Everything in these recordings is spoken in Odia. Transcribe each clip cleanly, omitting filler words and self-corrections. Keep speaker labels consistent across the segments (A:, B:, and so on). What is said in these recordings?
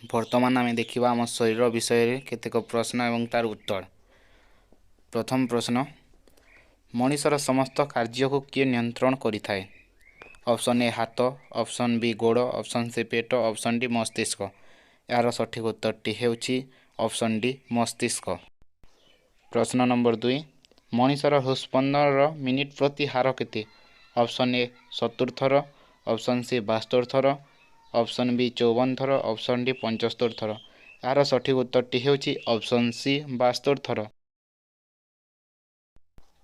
A: ବର୍ତ୍ତମାନ ଆମେ ଦେଖିବା ଆମ ଶରୀର ବିଷୟରେ କେତେକ ପ୍ରଶ୍ନ ଏବଂ ତାର ଉତ୍ତର। ପ୍ରଥମ ପ୍ରଶ୍ନ, ମଣିଷର ସମସ୍ତ କାର୍ଯ୍ୟକୁ କିଏ ନିୟନ୍ତ୍ରଣ କରିଥାଏ? ଅପସନ୍ ଏ ହାତ, ଅପସନ୍ ବି ଗୋଡ଼, ଅପସନ୍ ସି ପେଟ, ଅପସନ୍ ଡି ମସ୍ତିଷ୍କ। ଏହାର ସଠିକ୍ ଉତ୍ତରଟି ହେଉଛି ଅପସନ୍ ଡି ମସ୍ତିଷ୍କ। ପ୍ରଶ୍ନ ନମ୍ବର 2, ମଣିଷର ହୃଦସ୍ପନ୍ଦନର ମିନିଟ୍ ପ୍ରତି ହାର କେତେ? ଅପସନ୍ ଏ 70 ଥର, ଅପସନ୍ ସି 72 ଥର, ଅପସନ୍ ବି 54 ଥର, ଅପସନ୍ ଡି 75 ଥର। ଏହାର ସଠିକ୍ ଉତ୍ତରଟି ହେଉଛି ଅପସନ୍ ସି 72 ଥର।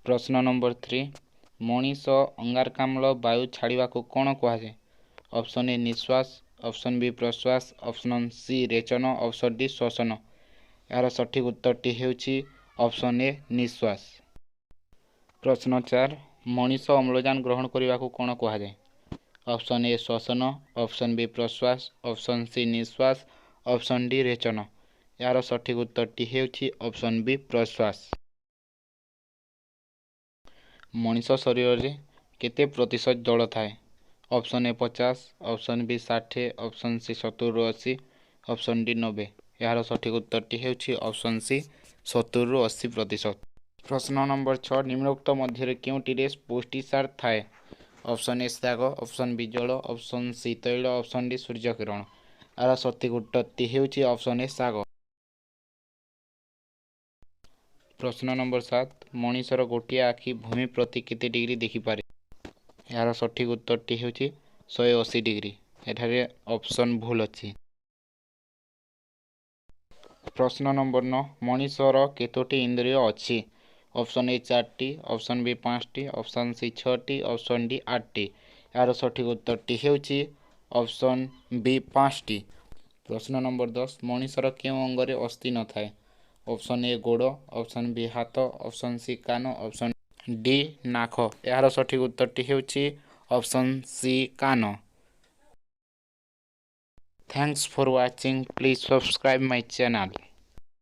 A: ପ୍ରଶ୍ନ ନମ୍ବର 3, ମଣିଷ ଅଙ୍ଗାରକାମ୍ଳ ବାୟୁ ଛାଡ଼ିବାକୁ କ'ଣ କୁହାଯାଏ? ଅପସନ୍ ଏ ନିଶ୍ୱାସ, ଅପସନ୍ ବି ପ୍ରଶ୍ୱାସ, ଅପସନ୍ ସି ରେଚନ, ଅପସନ୍ ଡି ଶ୍ୱସନ। ଏହାର ସଠିକ୍ ଉତ୍ତରଟି ହେଉଛି ଅପସନ୍ ଏ ନିଶ୍ୱାସ। ପ୍ରଶ୍ନ 4, ମଣିଷ ଅମ୍ଳଜାନ ଗ୍ରହଣ କରିବାକୁ କ'ଣ କୁହାଯାଏ? ଅପସନ୍ ଏ ଶ୍ୱସନ, ଅପସନ୍ ବି ପ୍ରଶ୍ୱାସ, ଅପସନ୍ ସି ନିଶ୍ୱାସ, ଅପସନ୍ ଡି ରେଚନ। ଏହାର ସଠିକ୍ ଉତ୍ତରଟି ହେଉଛି ଅପସନ୍ ବି ପ୍ରଶ୍ୱାସ। ମଣିଷ ଶରୀରରେ କେତେ ପ୍ରତିଶତ ଜଳ ଥାଏ? Option A 50, option B 60, option C 70ରୁ 80, ଅପସନ୍ ଡି 90। ଏହାର ସଠିକ୍ ଉତ୍ତରଟି ହେଉଛି ଅପସନ୍ ସି 70ରୁ 80%। ପ୍ରଶ୍ନ ନମ୍ବର 6, ନିମ୍ନୋକ୍ତ ମଧ୍ୟରେ କେଉଁଟିରେ ପୁଷ୍ଟିସାର ଥାଏ? ଅପସନ୍ ଏ ଶାଗ, ଅପସନ୍ ବି ଜଳ, ଅପସନ୍ ସି ତୈଳ, ଅପସନ୍ ଡି ସୂର୍ଯ୍ୟକିରଣ। ଏହାର ସଠିକ୍ ଉତ୍ତରଟି ହେଉଛି ଅପସନ୍ ଏ ଶାଗ। ପ୍ରଶ୍ନ ନମ୍ବର 7, ମଣିଷର ଗୋଟିଏ ଆଖି ଭୂମି ପ୍ରତି କେତେ ଡିଗ୍ରୀ ଦେଖିପାରେ? ଏହାର ସଠିକ୍ ଉତ୍ତରଟି ହେଉଛି 180 ଡିଗ୍ରୀ। ଏଠାରେ ଅପସନ୍ ଭୁଲ ଅଛି। ପ୍ରଶ୍ନ ନମ୍ବର 9, ମଣିଷର କେତୋଟି ଇନ୍ଦ୍ରିୟ ଅଛି? ଅପସନ୍ ଏ ଚାରିଟି, ଅପସନ୍ ବି ପାଞ୍ଚଟି, ଅପସନ୍ ସି ଛଅଟି, ଅପସନ୍ ଡି ଆଠଟି। ଏହାର ସଠିକ୍ ଉତ୍ତରଟି ହେଉଛି ଅପସନ୍ ବି ପାଞ୍ଚଟି। ପ୍ରଶ୍ନ ନମ୍ବର 10, ମଣିଷର କେଉଁ ଅଙ୍ଗରେ ଅସ୍ଥି ନଥାଏ? ଅପସନ୍ ଏ ଗୋଡ଼, ଅପସନ୍ ବି ହାତ, ଅପସନ୍ ସି କାନ, ଅପସନ୍ ଡି ନାକ। ଏହାର ସଠିକ୍ ଉତ୍ତରଟି ହେଉଛି ଅପସନ୍ ସି କାନ। Thanks for watching. Please subscribe my channel.